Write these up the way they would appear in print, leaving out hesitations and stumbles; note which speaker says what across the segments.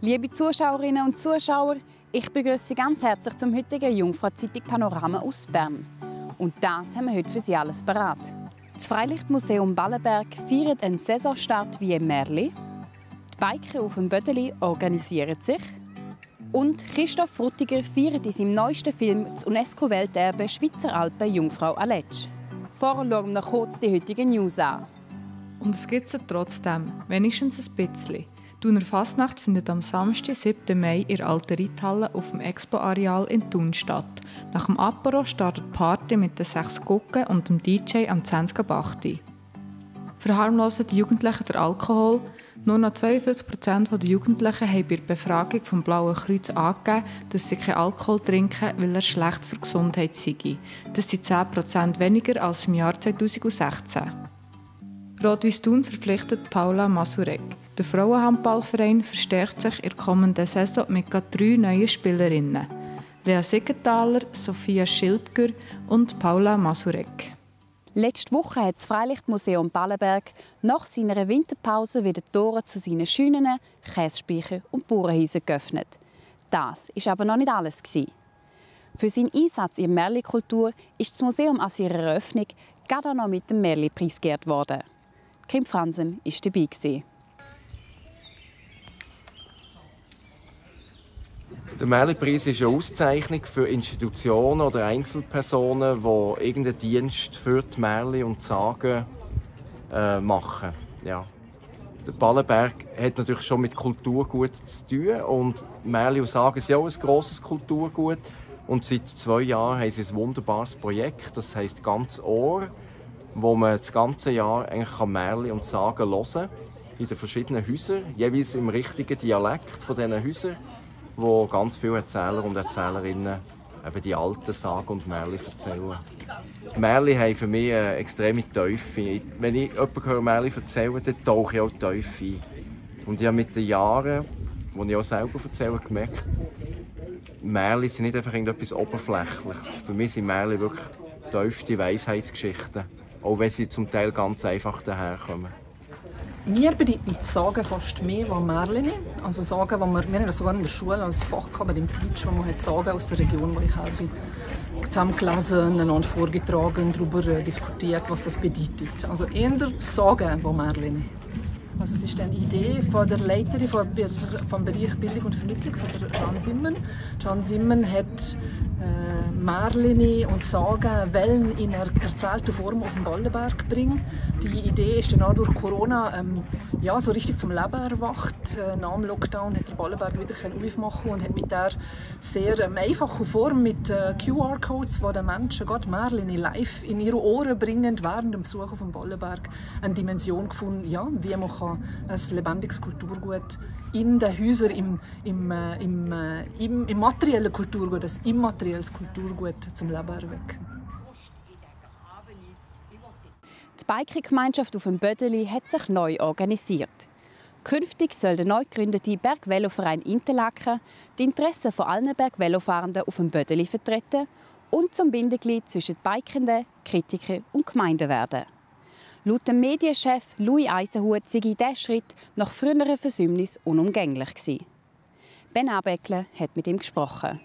Speaker 1: Liebe Zuschauerinnen und Zuschauer, ich begrüße Sie ganz herzlich zum heutigen Jungfrau-Zeitung Panorama aus Bern. Und das haben wir heute für Sie alles parat. Das Freilichtmuseum Ballenberg feiert einen Saisonstart wie im Märli. Die Biker auf dem Bödeli organisieren sich. Und Christoph Frutiger feiert in seinem neuesten Film das UNESCO-Welterbe Schweizer Alpen Jungfrau Aletsch. Vorher schauen wir noch kurz die heutigen News an.
Speaker 2: Und es gibt sie trotzdem, wenigstens ein bisschen. Die Thuner Fasnacht findet am Samstag, 7. Mai in der Alten Reithalle auf dem Expo-Areal in Thun statt. Nach dem Apero startet die Party mit den 6 Gucken und dem DJ am 20.08. Verharmlosen die Jugendlichen den Alkohol? Nur noch 52% der Jugendlichen haben bei der Befragung vom Blauen Kreuz angegeben, dass sie keinen Alkohol trinken, weil er schlecht für die Gesundheit sei. Das sind 10% weniger als im Jahr 2016. Rot-Weiss Thun verpflichtet Paula Masurek. Der Frauenhandballverein verstärkt sich in der kommenden Saison mit 3 neuen Spielerinnen. Lea Siegenthaler, Sophia Schildger und Paula Masurek.
Speaker 1: Letzte Woche hat das Freilichtmuseum Ballenberg nach seiner Winterpause wieder die Tore zu seinen Scheunen, Käsespeichern und Bauernhäusern geöffnet. Das war aber noch nicht alles. Für seinen Einsatz in der Märli-Kultur ist das Museum an seiner Eröffnung gerade auch noch mit dem Märli-Preis geehrt worden. Kim Franzen war dabei.
Speaker 3: Der Märli-Preis ist eine Auszeichnung für Institutionen oder Einzelpersonen, die irgendeinen Dienst für die Märli und die Sagen machen. Ja. Der Ballenberg hat natürlich schon mit Kulturgut zu tun und Märli und Sagen sind auch ein grosses Kulturgut. Und seit 2 Jahren haben sie ein wunderbares Projekt, das heisst «Ganz Ohr», wo man das ganze Jahr eigentlich Märli und Sagen hören kann, in den verschiedenen Häusern, jeweils im richtigen Dialekt von diesen Häusern, wo ganz viele Erzähler und Erzählerinnen eben die alten Sagen und Märli erzählen. Märli haben für mich eine extreme Tiefe. Wenn ich jemanden höre Märli erzählen, dann tauche ich auch tief ein. Und ich habe mit den Jahren, als ich auch selber erzähle, gemerkt, Märli sind nicht einfach irgendetwas Oberflächliches. Für mich sind Märli wirklich tiefste Weisheitsgeschichten, auch wenn sie zum Teil ganz einfach daherkommen.
Speaker 4: Mir bedeuten die Sagen fast mehr als Märchen. Also Sagen, wir haben das sogar in der Schule als Fach gehabt, im Teach, wo man hat Sagen aus der Region, wo ich her bin, zusammengelesen, einander vorgetragen, darüber diskutiert, was das bedeutet. Also eher Sagen als Märchen. Also es ist eine Idee von der Leiterin vom Bereich Bildung und Vermittlung, von der Jeanne Simmen. Jeanne Simmen hat Märchen und Sagen Wellen in einer erzählten Form auf den Ballenberg bringen. Die Idee ist dann auch durch Corona so richtig zum Leben erwacht. Nach dem Lockdown hat der Ballenberg wieder aufmachen und hat mit der sehr einfachen Form mit QR-Codes, wo den Menschen gerade Märchen live in ihre Ohren bringen, während dem Besuch auf dem Ballenberg eine Dimension gefunden, ja, wie man kann ein lebendiges Kulturgut in den Häusern, im materiellen Kulturgut, ein immaterielles Kulturgut zum Leben erwecken.
Speaker 1: Die Biker-Gemeinschaft auf dem Bödeli hat sich neu organisiert. Künftig soll der neu gegründete Bergveloverein Interlaken die Interessen von allen Bergvelofahrenden auf dem Bödeli vertreten und zum Bindeglied zwischen Bikenden, Kritikern und Gemeinden werden. Laut dem Medienchef Louis Eisenhut sei dieser Schritt nach früheren Versäumnis unumgänglich gewesen. Ben Abeckle hat mit ihm gesprochen.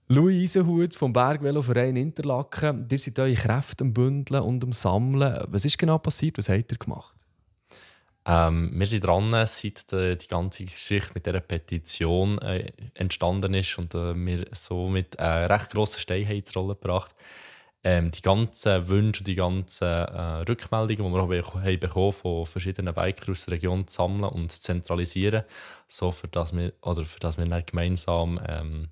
Speaker 5: Louis Eisenhut vom Bergveloverein Interlaken. Ihr seid eure Kräfte am Bündeln und am Sammeln. Was ist genau passiert? Was habt ihr gemacht?
Speaker 6: Wir sind dran, seit die ganze Geschichte mit dieser Petition entstanden ist und wir somit einen recht grossen Stein ins Rollen gebracht. Die ganzen Wünsche und die ganzen Rückmeldungen, die wir bekommen von verschiedenen Bikern aus der Region zu sammeln und zu zentralisieren, so für das wir dann gemeinsam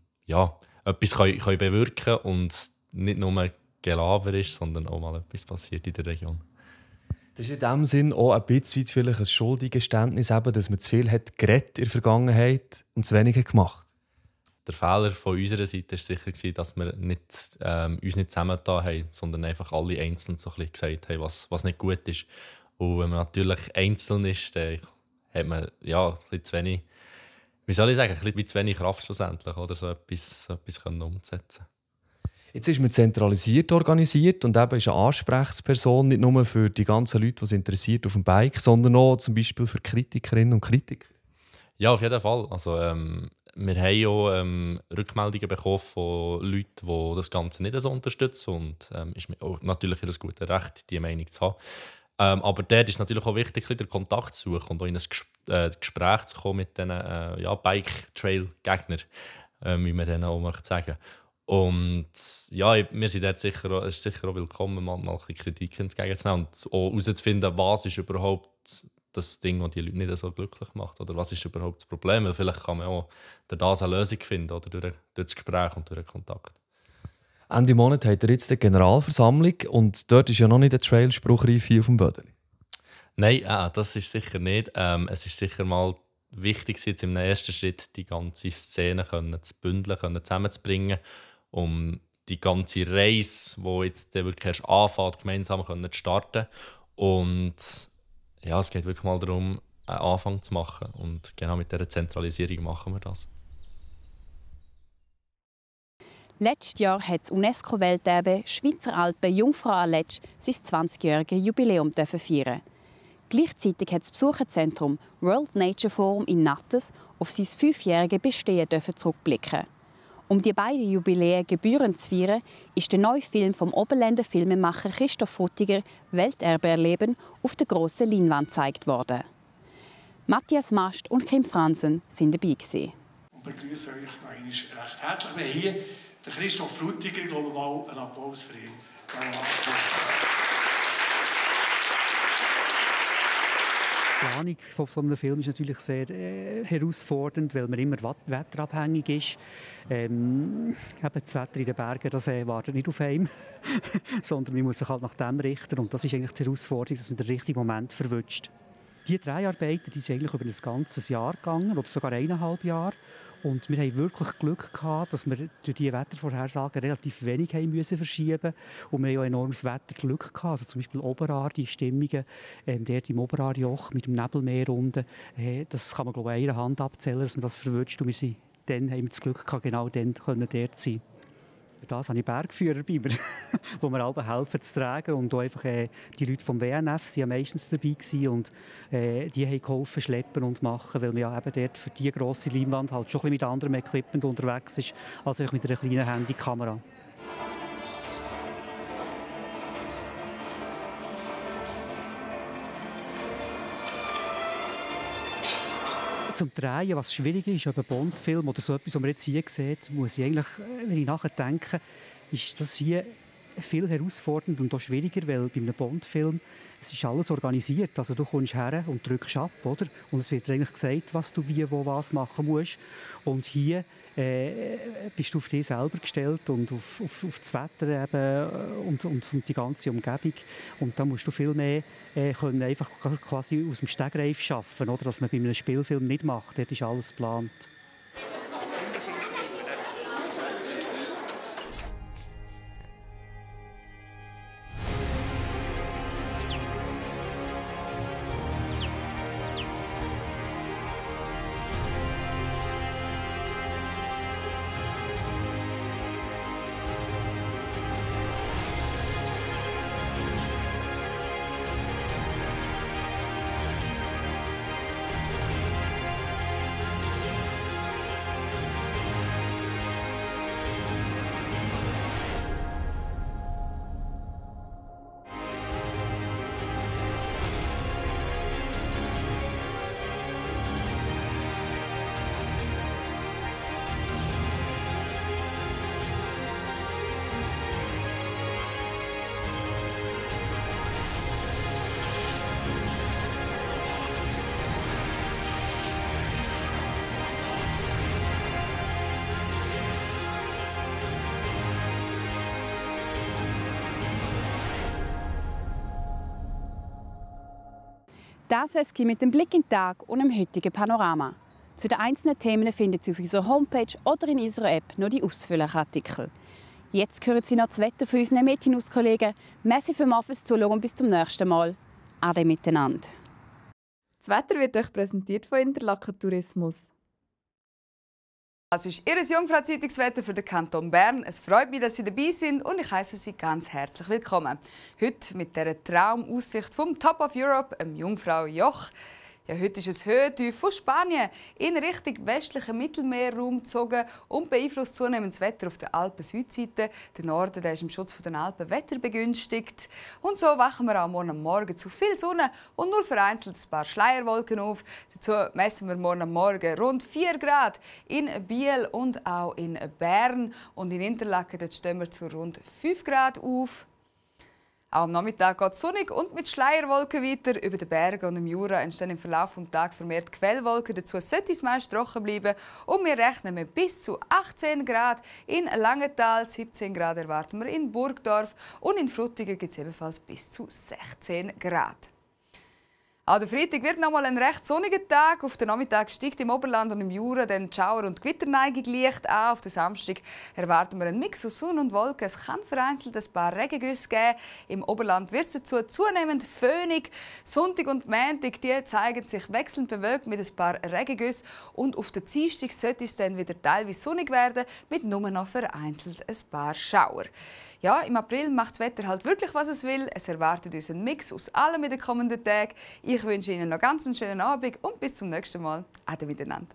Speaker 6: etwas können bewirken und nicht nur Gelaber ist, sondern auch mal etwas passiert in der Region.
Speaker 5: Das ist in dem Sinn auch ein bisschen vielleicht ein Schuldigeständnis, dass man zu viel hat geredet in der Vergangenheit und zu wenig gemacht.
Speaker 6: Der Fehler von unserer Seite war sicher, dass wir uns nicht zusammengetan haben, sondern einfach alle einzeln so ein bisschen gesagt haben, was nicht gut ist. Und wenn man natürlich einzeln ist, dann hat man ein bisschen zu wenig, ein bisschen zu wenig Kraft schlussendlich, oder so etwas umzusetzen.
Speaker 5: Jetzt ist man zentralisiert organisiert und eben ist eine Ansprechperson nicht nur für die ganzen Leute, die es interessiert auf dem Bike, sondern auch zum Beispiel für Kritikerinnen und Kritiker.
Speaker 6: Ja, auf jeden Fall. Also, wir haben auch Rückmeldungen bekommen von Leuten, die das Ganze nicht so unterstützen. Und ist mir auch natürlich ihr gutes Recht, diese Meinung zu haben. Aber dort ist es natürlich auch wichtig, den Kontakt zu suchen und auch in ein Gespräch zu kommen mit diesen Bike-Trail-Gegnern, wie man denen auch möchte sagen. Und ja, wir sind dort sicher auch, es ist sicher auch willkommen, mal ein bisschen Kritik entgegenzunehmen und auch herauszufinden, was ist überhaupt das Ding, das die Leute nicht so glücklich macht. Oder was ist überhaupt das Problem? Weil vielleicht kann man auch dadurch eine Lösung finden, oder durch das Gespräch und durch den Kontakt.
Speaker 5: Ende Monat habt ihr jetzt die Generalversammlung und dort ist ja noch nicht der Trail spruchreif hier auf dem Bödeli.
Speaker 6: Nein, das ist sicher nicht. Es ist sicher mal wichtig, jetzt im ersten Schritt die ganze Szene zu bündeln, zusammenzubringen, um die ganze Reise, die jetzt wirklich erst anfängt, gemeinsam zu starten. Und ja, es geht wirklich mal darum, einen Anfang zu machen. Und genau mit dieser Zentralisierung machen wir das.
Speaker 1: Letztes Jahr hat das UNESCO-Welterbe Schweizer Alpen Jungfrau-Aletsch sein 20-jähriges Jubiläum feiern. Gleichzeitig hat das Besucherzentrum World Nature Forum in Nattes auf sein 5-jähriges Bestehen zurückblicken. Um die beiden Jubiläen gebührend zu feiern, ist der neue Film vom Oberländer Filmemacher Christoph Futtiger «Welterbe erleben» auf der grossen Leinwand gezeigt worden. Matthias Mast und Kim Franzen sind dabei.
Speaker 7: Ich begrüße euch noch einmal recht herzlich. Wir haben hier den Christoph Futtiger. Ich glaube mal einen Applaus für ihn.
Speaker 8: Die Planung von so einem Film ist natürlich sehr herausfordernd, weil man immer wetterabhängig ist. Eben das Wetter in den Bergen, das wartet nicht auf einen, sondern man muss sich halt nach dem richten. Und das ist eigentlich die Herausforderung, dass man den richtigen Moment verwünscht. Die Dreharbeiten die sind eigentlich über ein ganzes Jahr gegangen, oder sogar 1,5 Jahre. Und wir haben wirklich Glück gehabt, dass wir durch diese Wettervorhersagen relativ wenig haben müssen verschieben. Und wir haben auch enormes Wetterglück gehabt. Also zum Beispiel Oberaar, die Stimmungen dort im Oberaarjoch mit dem Nebelmeer unten. Das kann man glaube ich an einer Hand abzählen, dass man das verwünscht. Und dann haben wir das Glück gehabt, genau dann dort sein. Für das habe ich Bergführer bei mir, die mir alle helfen zu tragen. Und auch einfach, die Leute vom WNF waren meistens dabei gewesen und die haben geholfen, schleppen und machen, weil man ja eben dort für diese grosse Leinwand halt schon ein bisschen mit anderem Equipment unterwegs ist, als mit einer kleinen Handykamera. Zum Drehen, was schwierig ist, ob ein Bond-Film oder so etwas, was man jetzt hier sieht, muss ich eigentlich, wenn ich nachher denke, ist das hier viel herausfordernd und auch schwieriger, weil bei einem Bond-Film es ist alles organisiert. Also du kommst her und drückst ab, oder? Und es wird eigentlich gesagt, was du wie, wo, was machen musst. Und hier bist du auf dich selber gestellt und auf das Wetter eben, und die ganze Umgebung. Und da musst du viel mehr können einfach quasi aus dem Stegreif arbeiten, oder? Was man bei einem Spielfilm nicht macht. Dort ist alles geplant.
Speaker 1: Das war es mit dem Blick in den Tag und dem heutigen Panorama. Zu den einzelnen Themen finden Sie auf unserer Homepage oder in unserer App noch die ausführlichen Artikel. Jetzt hören Sie noch das Wetter von unseren Medienhauskollegen. Merci fürs Zuschauen und bis zum nächsten Mal. Ade miteinander.
Speaker 9: Das Wetter wird euch präsentiert von Interlaken Tourismus. Das ist Ihr Jungfrau-Zeitungswetter für den Kanton Bern. Es freut mich, dass Sie dabei sind und ich heiße Sie ganz herzlich willkommen. Heute mit dieser Traumaussicht vom Top of Europe, dem Jungfrau-Joch. Ja, heute ist es Höhentief von Spanien in Richtung westlichen Mittelmeerraum gezogen und beeinflusst zunehmend das Wetter auf der Alpen-Südseite. Der Norden der ist im Schutz der Alpen wetterbegünstigt. Und so wachen wir am Morgen zu viel Sonne und nur vereinzelt ein paar Schleierwolken auf. Dazu messen wir morgen rund 4 Grad in Biel und auch in Bern. Und in Interlaken dort stehen wir zu rund 5 Grad auf. Auch am Nachmittag geht es sonnig und mit Schleierwolken weiter. Über den Bergen und im Jura entstehen im Verlauf des Tages vermehrt Quellwolken. Dazu sollte es meist trocken bleiben. Und wir rechnen mit bis zu 18 Grad in Langenthal. 17 Grad erwarten wir in Burgdorf. Und in Frutigen gibt es ebenfalls bis zu 16 Grad. Auch der Freitag wird noch mal ein recht sonniger Tag. Auf den Nachmittag steigt im Oberland und im Jura dann die Schauer- und Gewitterneigung leicht an. Auf den Samstag erwarten wir einen Mix aus Sonne und Wolken. Es kann vereinzelt ein paar Regengüsse geben. Im Oberland wird es dazu zunehmend föhnig. Sonntag und Montag die zeigen sich wechselnd bewölkt mit ein paar Regengüssen. Und auf den Dienstag sollte es dann wieder teilweise sonnig werden, mit nur noch vereinzelt ein paar Schauer. Ja, im April macht das Wetter halt wirklich, was es will. Es erwartet uns ein Mix aus allem in den kommenden Tagen. Ich wünsche Ihnen noch ganz einen schönen Abend und bis zum nächsten Mal. Ade miteinander.